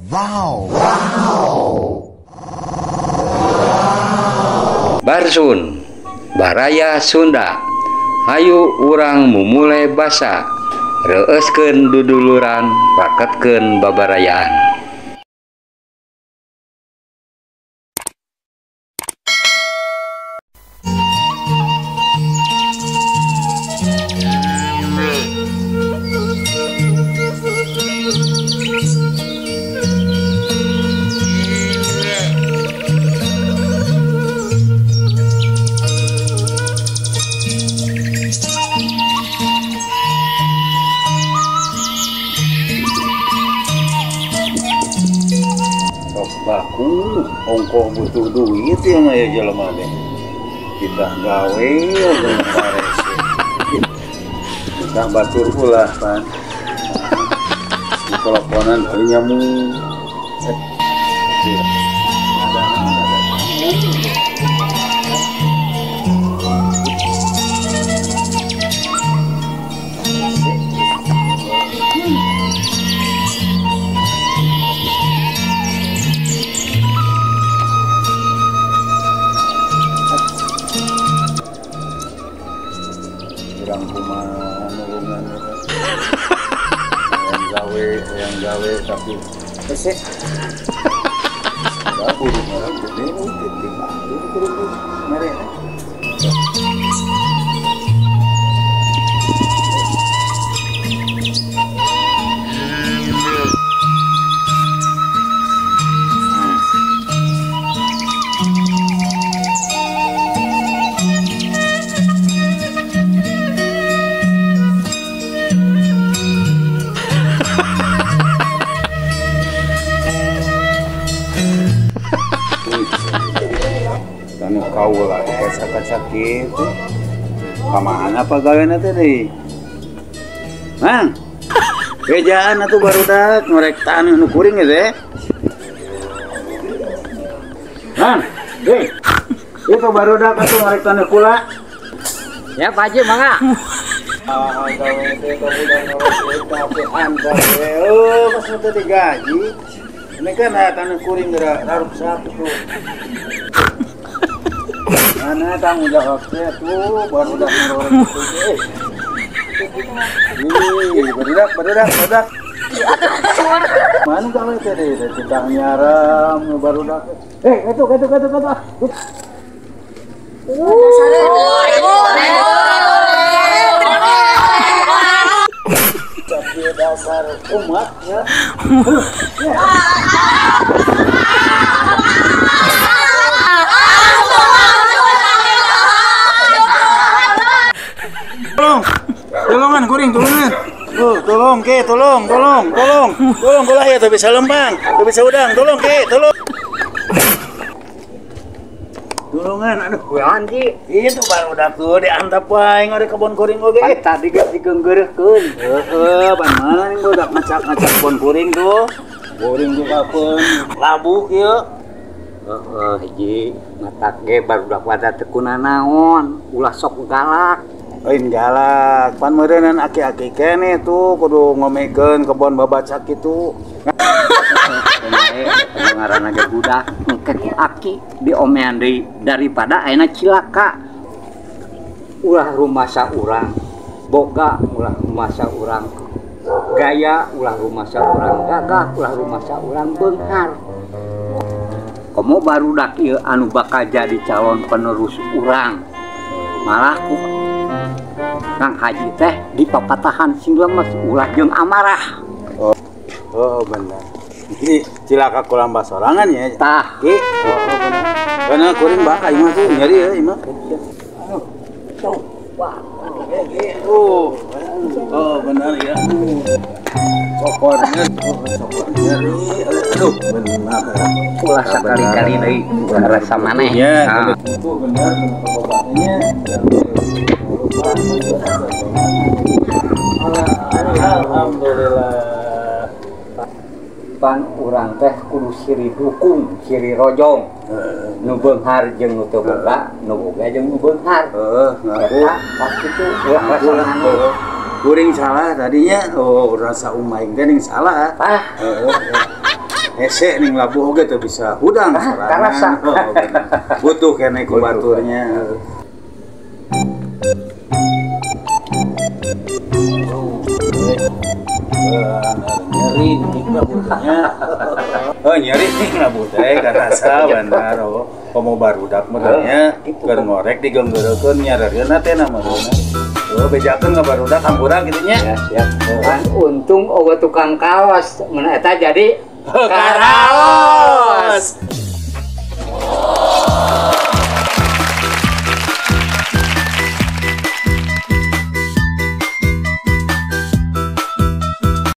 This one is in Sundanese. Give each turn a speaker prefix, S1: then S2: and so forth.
S1: Wow. Wow.
S2: Barsun, Baraya Sunda. Hayu urang mumule basa, reueuskeun duduluran, raketkeun babarayaan.
S3: Baku ongkoh butuh duit ya mah ya jelema teh. Kita gawe oge parese. Kita batur ulah pan. Teleponan teu nyamung. Yang gawe tapi hese. Da buru ngaran gede gede atuh kudu mere. Anu kaula kaca-kaca kitu. Kamana pagawena teh deui? Mang. Bejaan atuh barudak ngorek taneuh nu kuring teh. Mang, hei. Ieu barudak atuh ngorek taneuh kula.
S2: Ya Pak Haji mangga.
S3: Ah, gawe teh barudak ngorek kapean gawe. Heuh, pas teh digaji. Ini kan taneuh kuring geura raruksak tuh. Mana tanggung jawabnya tuh baru udah ngorek gitu. Ih, barudak. Mana gawe teh deh, titah nyaram barudak. Itu. Tapi dasar umat ya. Tolong, tolongan kuring, tolongan. Tolong ke, tolong, tolong, bola ya, tuh bisa lempang, tuh bisa udang, tolong ke, tolong. Tolongan, aduh, kuan ki. Itu baru udah tuh diantap wae ngore kebon kuring oge.
S2: Pan tadi geus digeunggeureuhkeun.
S3: Heeh, pan mana nih budak ngacak-ngacak kebon kuring tuh. Kuring juga pun labuk ieu.
S2: Heeh, hiji matak ge barudak wadah teu kunanaon, ulah sok galak.
S3: Lain galak, pan meureunnan aki-aki keneh tuh kudu ngomekeun kebon babacak kitu.
S2: Ngaranna ge budak engke ku aki diomean deui daripada ayeuna cilaka. Ulah rumasa urang boga, ulah rumasa urang gaya, ulah rumasa urang gagah, ulah rumasa urang beunghar. Komo barudak ieu anu bakal jadi calon penerus urang. Malah ku Kang Haji teh dipapatahan sing lemes ulah jeung amarah.
S3: Oh, benar. Jadi cilaka kulamba sorangan ya.
S2: Tah,
S3: ki. Oh, benar. Karena kuring bakal imah tuh nyeri ya imah. Aduh. Tuh. Wah. Oh. Oh, benar ya. Sokornya, oh, nyeri. Aduh, benar.
S2: Ulah sakali-kali deui rasa maneh.
S3: Ya, itu benar pengobatan-obatannya. Alhamdulillah.
S2: Pan urang teh kudu siri dukung, siri rojong. Nu beunghar jeung nu teu boga, nu boga jeung nu beunghar.
S3: Heeh, ngaku.
S2: Pas kitu ulah rasa maneh.
S3: Kuring salah tadinya. Oh, rasa umaing teh ning salah.
S2: Ah.
S3: Heeh. Hese ning labuh oge teu bisa hudang sorangan.
S2: Karasa.
S3: Oh, bener. Butuh keneh ku baturnya. Nyeri ning labuhnya. Oh, nyeri ning labuh teh karasa bener. Oh, komo barudak mah nya keur ngorek digenggeurekeun nyarerieuna teh na meureunna. Oh, bejakeun ka barudak hampura kitu nya.
S2: Ya, siap. Kan untung eueuh tukang kaos mun eta jadi karaos.